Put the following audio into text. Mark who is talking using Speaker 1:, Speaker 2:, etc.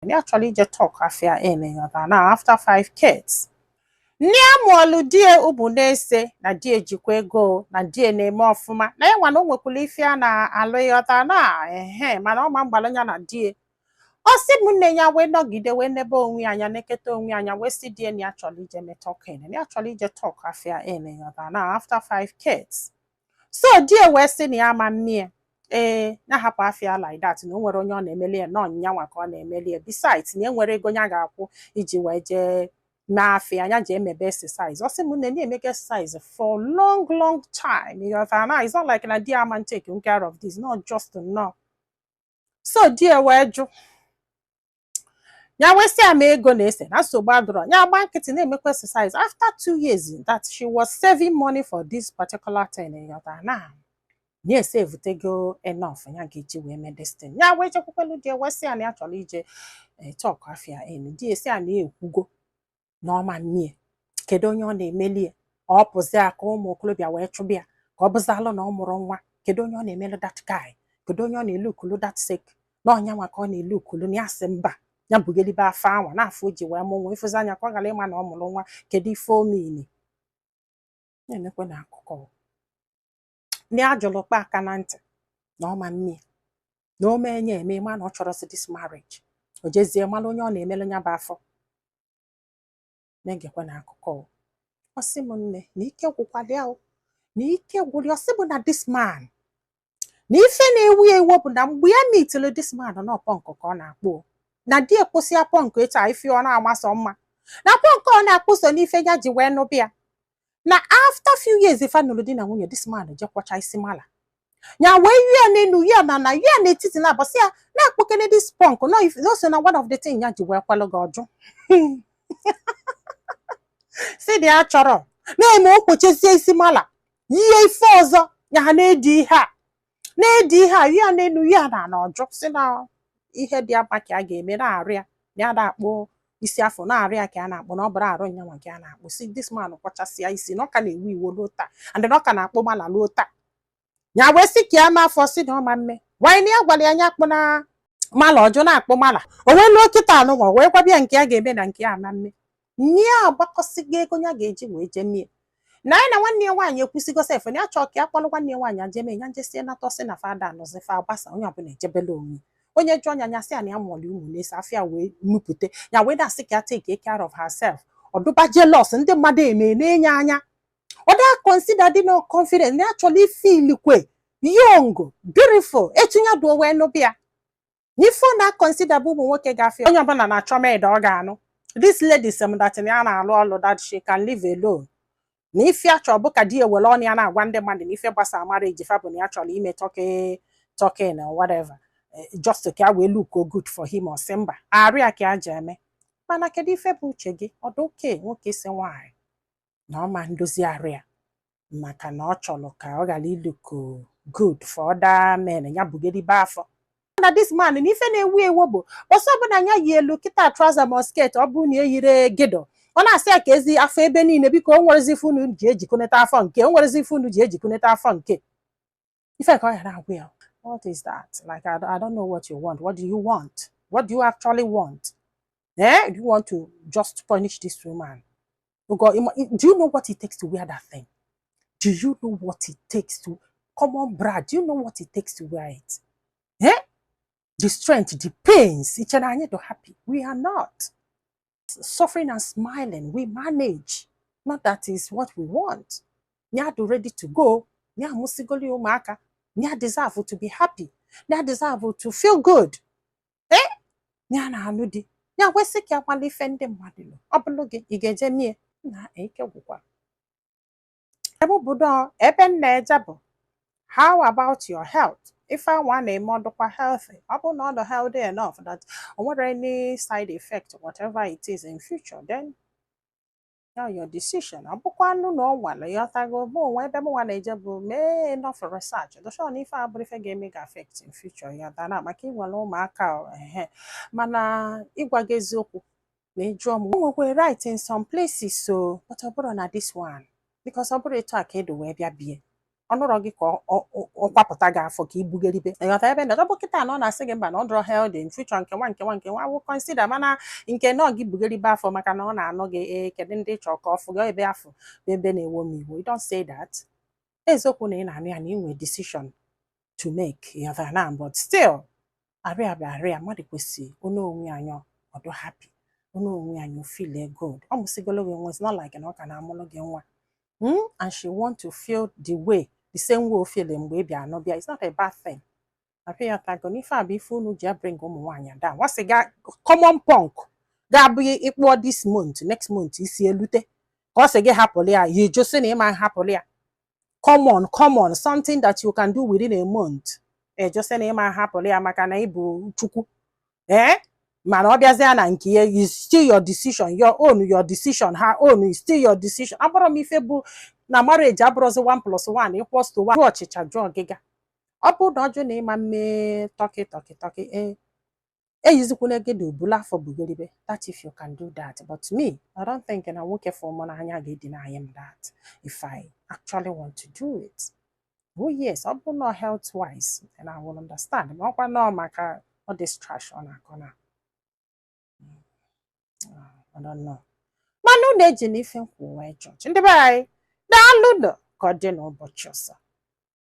Speaker 1: Na ya chọrọ ije talk afia in, ịghọta na after five kids nne ya mụọlụ die ụmụ na-ese na di ejikwa ego, na die na-eme ọfụma, na ya nwa na o nwekwara ife a na-alụ, ịghọta na ehe, mana ọ ma mgbalụ ya na die. Ọ sị m nne, ya wee nọgide wee nebe onwe ya anya, neketa onwe ya anya, wee sị die na ya chọrọ ije mee talking, na ya chọrọ ije talk afia in, ịghọta na after five kids. So die wee sị na ya ama mmie, ee, ya hapụ afia like that, na o nwere onye ọ na-emeli ya, nọ nyanwa ka ọ na-emeli ya. Besides, na e nwere ego ya ga-akwụ iji wee jee mee afia, ya ji emebe exercise. Ọ sị m nne, na-emega exercise for long, long time, ịghọtara na it's not like na di ama take care of this, not just no. So di ya wee jụ ya, wee sị ya ma ego na-ese na nsogbu adọrọ, ya agba nkịtị na-emekwa exercise. After 2 years that she was saving money for this particular thing, ịghọtara na na-esevutego enough ya ga-eji wee mee this thing, ya wee jekwukwelu di ya, wee sị ya na ya chọrọ ije talk afia in. Di esi ya na ya ekwugo na ọma mmie, kedu onye ọ na-emeli ya? Ọ pụzi ya ka ụmụ okorobịa wee chụbịa ya, ka ọ bụzalụ na ọ mụrụ nwa. Kedu onye ọ na-emelụ that guy? Kedu onye ọ na-elu ukulu that sake? Na ọnya nwa ka ọ na-elu ukulu. Na ya sị mba, ya bugelibe afọ anwa na afọ o ji wee mụ nwa, ịfụzi anya ka ọ ghara ịma na ọ mụrụ nwa. Kedu ife omini na-emekwe na akụkọ na ya jụrụ kpa aka na ntị na ọma mmie, na o mee nye eme ma na ọ chọrọzi this marriage, o jezie mara onye ọ na-emelụ ya bụ afọ. Na-egekwe na akụkọ. Ọ sị m nne, na ike gwụkwara ya o, na ike gwụrụ ya. Ọ sị bụ na this man, na ife na-ewu ya ewu bụ na mgbe ya mitịrị this man, na punk ka ọ na-akpụ o. Na di ekwụsị ya punk etu a, ife ọ na-agbasọ mma na punk ọ na-akpụ so n'ife ya ji wee nụbịa. Na after few years ife nụrụ di na nwunye, this man jekwọcha isi mala ya, wee yie n'elu ya na ya n'etiti na abọsị ya na-akpọkene this punk no if so na one of the thing ya ji wee kwalụ gị ọjụ si dị ya chọrọ na-eme o kpochezie isi mala, yie ife ọzọ ya ha na-edi ihe a, na-edi ihe a ya n'elu ya na ọjụ si na ihe dị akpa ka a ga-eme na-arụ ya, na ya na-akpụ isi afọ na-arụ ya ka a na-akpụ, na ọ bụrụ arụ nyanwa ka a na-akpụ. Si this man kwachasịa isi, na ọ ka na-ewu iwo luo taa, and na ọ ka na-akpụ mala luo taa. Ya wee sị ka ya ma afọ, si na ọma mme wanyị na ya gwara ya anya akpụ na mala, ọjụ na-akpụ mala. O wee luo kịta anụnwa wee gwabịa nke ya ga-eme na nke ya ama mme nye ya, agbakọsịgo ego ya ga-eji wee jee mie na ya na nwanne ya nwaanyị ekwusigo sef na ya chọọ ka ya kpọrọ nwanne ya nwaanyị ajeme ya njesie nata. Ọsị na fada anọzi, fa agbasa, onye ọbụla ejebela onwe. Onye jụọ anya anya sị ya na ya mụọrọ ụmụ na-ese afịa wee nupụte ya, wee na-asị ka ya take care of herself. Ọdụba jealous, ndị mmadụ eme na-enye anya, ọ da consider dị no confidence na ya chọrọ ife young, beautiful etu ya duo wee nụbịa. N'ife ọ na-consider bụ ụmụ nwoke gafee, onye ọbụla na-achọ maid ọ ga-anụ. This lady sị m that na ya na-alụ ọlụ, that she can live alone, na ife ya chọrọ bụ ka di ya were ọnụ ya na-agwa ndị mmadụ na ife gbasara marriage fa bụ na ya chọrọ ime talking talking or whatever, just ka ya wee look good for him. Ọ sị mba, arụ ya ka ya ji eme. Mana kedu ife bụ uche gị? Ọ dị oke nwoke si nwaanyị na ọ ma ndozi arụ ya maka na ọ chọrọ ka ọ ghara ilook good for other men, ya bugeribe afọ? Na this man, na ife na-ewu ewu bụ ọsọ ọbụla ya yi elu kịta trouser ma skirt, ọ bụrụ na eyiri girdle, ọ na-asị ya ka ezi afọ ebe niile. Biko, o nwerezi ife unu ji ejikoneta afọ nke, o nwerezi ife unu ji ejikoneta afọ nke ife ka ọ ghara agwụ ya. What is that? Like, I don't know what you want. What do you want? What do you actually want? Eh, do you want to just punish this woman? Do you know what it takes to wear that thing? Do you know what it takes to common bra? Do you know what it takes to wear it? Eh, the strength, the pains. Iche na anyị dị happy? We are not. Suffering and smiling, we manage. Not that is what we want. Ya dị ready to go, ya amụsigoli ụmụaka, ya deserve to be happy, ya deserve to feel good. Eh, ya na-anụ di ya kwesị ka akwala ife ndị mmadụ lụ. Ọ bụrụ gị, ị ga-eje mie na ike gwụkwara ebe obodo ebe m na-eje bụ, how about your health? Ife anwa na-eme, ọdụkwa healthy? Ọ bụrụ na ọ dị healthy enough that o nwere any side effect, whatever it is in future, then now your decision. Ọ bụkwanụ na ọ nwere ịghọtago bụ onwe ebe mụnwa na-eje bụ mee enough research dụsọ na ife a bụrụ ife ga-eme gị affect in future ya dana maka ịnwere ụmụaka ehe. Mana ịgwa gị eziokwu, ma ị jụọ m, o nwekwa right in some places so, but ọ bụrụ na this one, because ọ bụrụ etu a ka edo wee bịa bie. Ọnụrọ gị ka ọ kwapụta gị afọ ka i bugeribe. Ịghọta ebe na ọ bụ kịta na ọ na-asị gị mba, na ọ dọrọ healthy in future, nke nwa, nke nwa, nke nwa will consider. Mana nke na ọ gị bugeribe afọ maka na ọ na-anụ gị, ee, kedu ndị chọọ ka ọ fụ gị ebe afọ bụ ebe na-ewo m iwu. You don't say that. Eziokwu na ị na-anụ ya na ị nwere decision to make, ịghọtara na, but still, arịa bụ arịa. Mmadụ kwesịrị onye onwe anya ọdụ happy, onye onwe anya feel good. Ọ mụsịgolo gị nwa. It's not like na ọ ka na-amụlụ gị nwa. And she want to feel the way, the same way o feel mgbe ị bịa anụ bịa. It's not a bad thing. Apịa ya tago n'ife a bụ ife unu ji bring ụmụ nwaanyị down. Wasị ga common punk ga-abụ ịkpụọ this month, next month isi elute ka ọ sị gị hapụrụ ya, ya ejosi na ịma hapụrụ ya. Common, common, something that you can do within a month, ejosi na ịma hapụrụ ya maka na ị bụ Chukwu. Ee, mana ọ bịazịa na nke ya, is still your decision, your own, your decision, her own is still your decision. Abụrọ m ife bụ na marriage abụrụzi 1 plus 1 equals to 1. Jụọ ọchịcha, jụọ ọgịga. Ọ bụrụ na ọ jụ na ịma mme tọkị tọkị tọkị, ee, eyizikwuna gị dị obula afọ bugeribe. That if you can do that. But me, I don't think na nwoke fụ mụ n'anya ga-edina m that if I actually want to do it. Oh yes, ọ bụ na health wise, then I will understand. Ma ọkwa nọọ maka all this trash ọ na-akọ na, I don't know. Mana unu eji na ife nkwụ wee chọọchị. Ndị be anyị, daalụ nụ. Ka ọ dị n'ụbọchị ọzọ.